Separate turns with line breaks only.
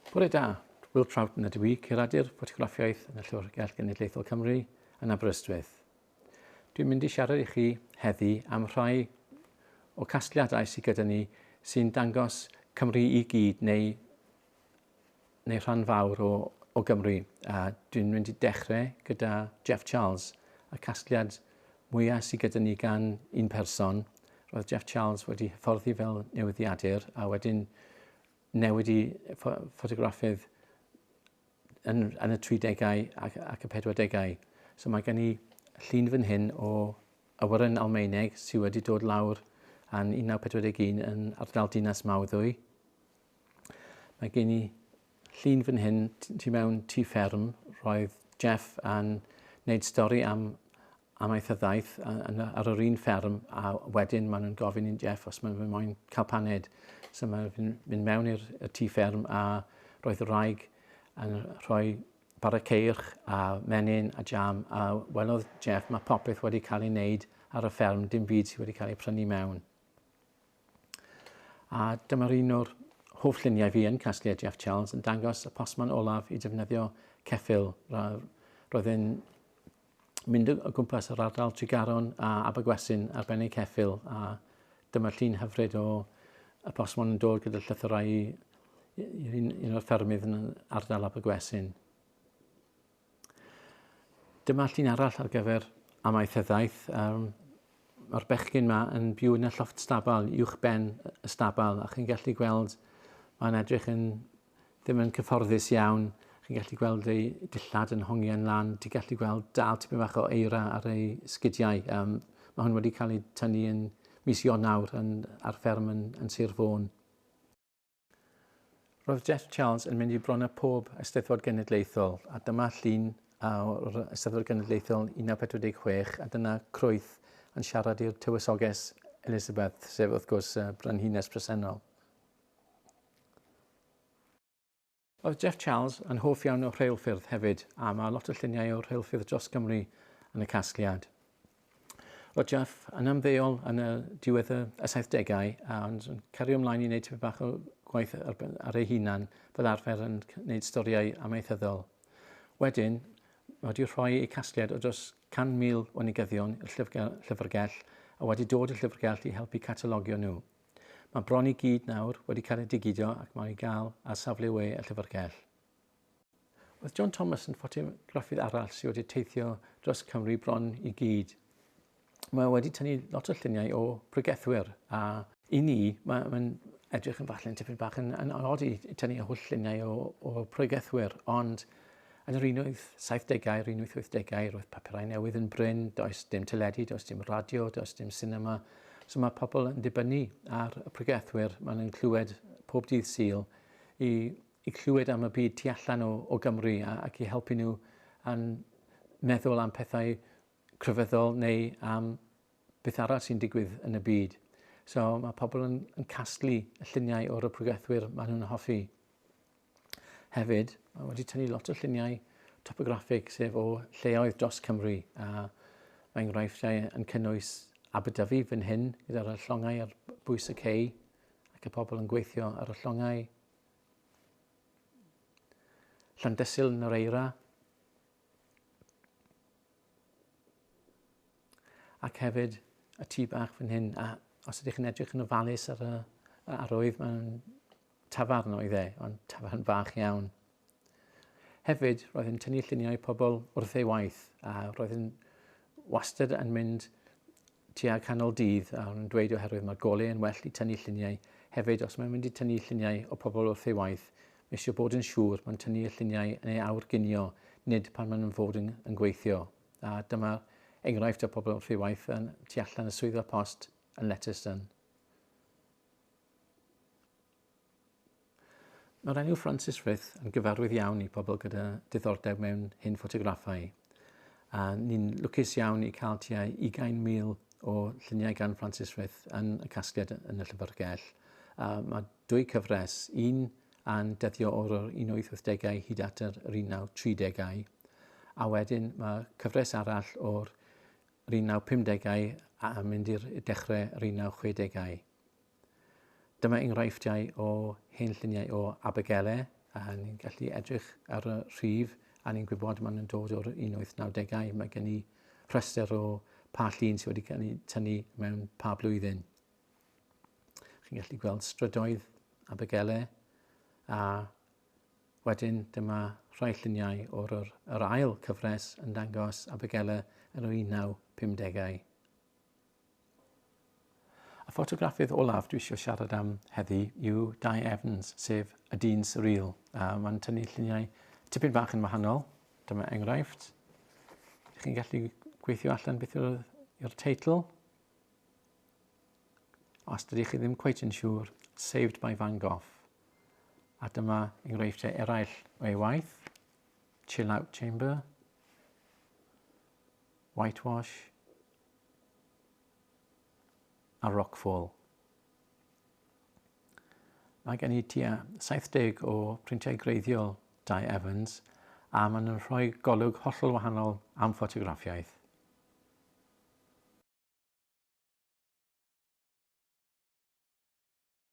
Bore da, Will Troughton ydw i, curadur ffotograffiaeth yn y Llyfrgell Genedlaethol Cymru yn Aberystwyth. Dwi'n mynd i siarad i chi heddi am rhai o casgliadau sydd gyda ni sy'n dangos Cymru i gyd neu, neu rhan fawr o, o Gymru. A dwi'n mynd i dechrau gyda Jeff Charles, y casgliad mwyaf sydd gyda ni gan un person. Roedd Jeff Charles wedi hyfforddi fel newyddiadur a wedyn newid i ffotograffydd yn, yn y 30au ac, ac y 40au. So mae gen i llun fan hyn o awyren Almaeneg sydd wedi dod lawr yn 1941 yn ardal Dinas Mawddwy. Mae gen i llun fan hyn tu mewn tŷ fferm. Roedd Jeff yn wneud stori am amaethyddaeth ar yr un fferm a wedyn maen nhw'n gofyn i Jeff os maen nhw'n moyn cael paned. So maen nhw'n mynd mewn i'r tŷ fferm a roedd y wraig yn rhoi bara ceirch a menyn a jam a welodd Jeff mae popeth wedi cael ei wneud ar y fferm, dim byd sydd wedi cael ei prynu mewn. A dyma'r un o'r hoff lluniau fi yn casgliad Jeff Charles yn dangos y postman olaf i defnyddio ceffyl. Roedd e'n mynd o gwmpas yr ardal Tregaron a Abergwesyn ar ben ei ceffyl a dyma llun hyfryd o y postmon yn dod gyda llythyrau i, i un, un o'r ffermydd yn ardal Abergwesyn. Dyma llun arall ar gyfer amaethyddaeth. Um, Mae'r bechgyn yma yn byw yn y llofft stabal, uwch ben y stabal, a chi'n gallu gweld mae'n edrych yn ddim yn cyfforddus iawn. Chi'n gallu gweld ei dillad yn hongian lan. Ti'n gallu gweld dal tipyn bach o eira ar ei sgidiau. Um, mae hwn wedi cael ei tynnu yn mis Ionawr yn, ar fferm yn, yn Sir Fôn. Roedd Jeff Charles yn mynd i bron â pob Eisteddfod Genedlaethol, a dyma llun o'r Eisteddfod Genedlaethol 1946, a dyna Crwyth yn siarad i'r Tywysoges Elizabeth, sef wrth gwrs y brenhines presennol. Oedd Jeff Charles yn hoff iawn o rheilffyrdd hefyd, a mae lot o lluniau o'r rheilffyrdd dros Gymru yn y casgliad. Roedd Jeff yn ymddeol yn y diwedd y 70au, ond yn cario ymlaen i wneud tipyn bach o gwaith ar, ar ei hunan, fel arfer yn gwneud storïau amaethyddol. Wedyn, mae wedi rhoi ei casgliad o dros 100,000 o negyddion i'r llyfrgell a wedi dod i'r llyfrgell i helpu catalogio nhw. Mae bron i gyd nawr wedi cael ei digido ac mae i gael ar safle we y llyfrgell. Oedd John Thomas yn ffotograffydd arall sydd wedi teithio dros Cymru bron i gyd. Mae wedi tynnu lot o lluniau o pregethwyr a i ni mae'n mae edrych yn falle'n tipyn bach yn, yn odd i tynnu holl lluniau o, o pregethwyr ond Yn yr 1870au, yr 1880au, roedd papurau newydd yn brin, does dim teledu, does dim radio, does dim sinema. So mae pobl yn dibynnu ar y pregethwyr maen nhw'n clywed pob dydd Sul i, i clywed am y byd tu allan o, o Gymru a, ac i helpu nhw yn meddwl am pethau crefyddol neu am beth arall sy'n digwydd yn y byd. So mae pobl yn, yn casglu y lluniau o'r pregethwyr maen nhw'n hoffi. Hefyd, mae wedi tynnu lot o lluniau topograffig, sef o lleoedd dros Cymru, a mae enghreifftiau yn cynnwys Aberdyfi fan hyn, gyda'r llongau ar bwys y cei, ac y pobl yn gweithio ar y llongau. Llandysul yn yr eira. Ac hefyd y tŷ bach fan hyn, a os ydych chi'n edrych yn ofalus ar y arwydd, mae'n Tafarn oedd e, ond tafarn fach iawn. Hefyd, roedd yn tynnu lluniau pobl wrth ei waith, a roedd yn wastad yn mynd tua canol dydd, a o'n dweud oherwydd mae'r golau yn well i tynnu lluniau. Hefyd, os mae'n mynd i tynnu lluniau o pobl wrth ei waith, mae eisiau bod yn siŵr mae'n tynnu y lluniau yn ei awr ginio, nid pan maen nhw'n fod yn, yn gweithio. A dyma enghraifft o pobl wrth ei waith yn tu allan y swyddfa post yn Letterston. Mae'r enw Francis Frith yn gyfarwydd iawn i pobl gyda diddordeb mewn hen ffotograffau. A ni'n lwcus iawn i cael tua 20,000 o lluniau gan Francis Frith yn y casgliad yn y llyfrgell. A mae dwy cyfres, un a'n dyddio o'r 1880au hyd at yr 1930au, a wedyn mae cyfres arall o'r 1950au a mynd i'r dechrau yr 1960au. Dyma enghreifftiau o hen lluniau o Abergele. A ni'n gallu edrych ar y rhif a ni'n gwybod maen nhw'n dod o'r 1890au. Mae gen i rhestr o pa llun sydd wedi cael ei tynnu mewn pa blwyddyn. Chi'n gallu gweld strydoedd Abergele a wedyn dyma rhai lluniau o'r yr, yr ail cyfres yn dangos Abergele yn yr 1950au. Y ffotograffydd olaf dwi eisiau siarad am heddi yw Dai Evans, sef y dyn surreal. Mae'n tynnu lluniau tipyn bach yn wahanol. Dyma enghraifft. Ydych chi'n gallu gweithio allan beth yw'r teitl? Os dydych chi ddim cweit yn siŵr, Saved by Van Gogh. A dyma enghreifftiau eraill o'i waith. Chill Out Chamber, Whitewash, a Rockfall. Mae gen i tua 70 o printiau greiddiol Dai Evans a maen nhw'n rhoi golwg hollol wahanol am ffotograffiaeth.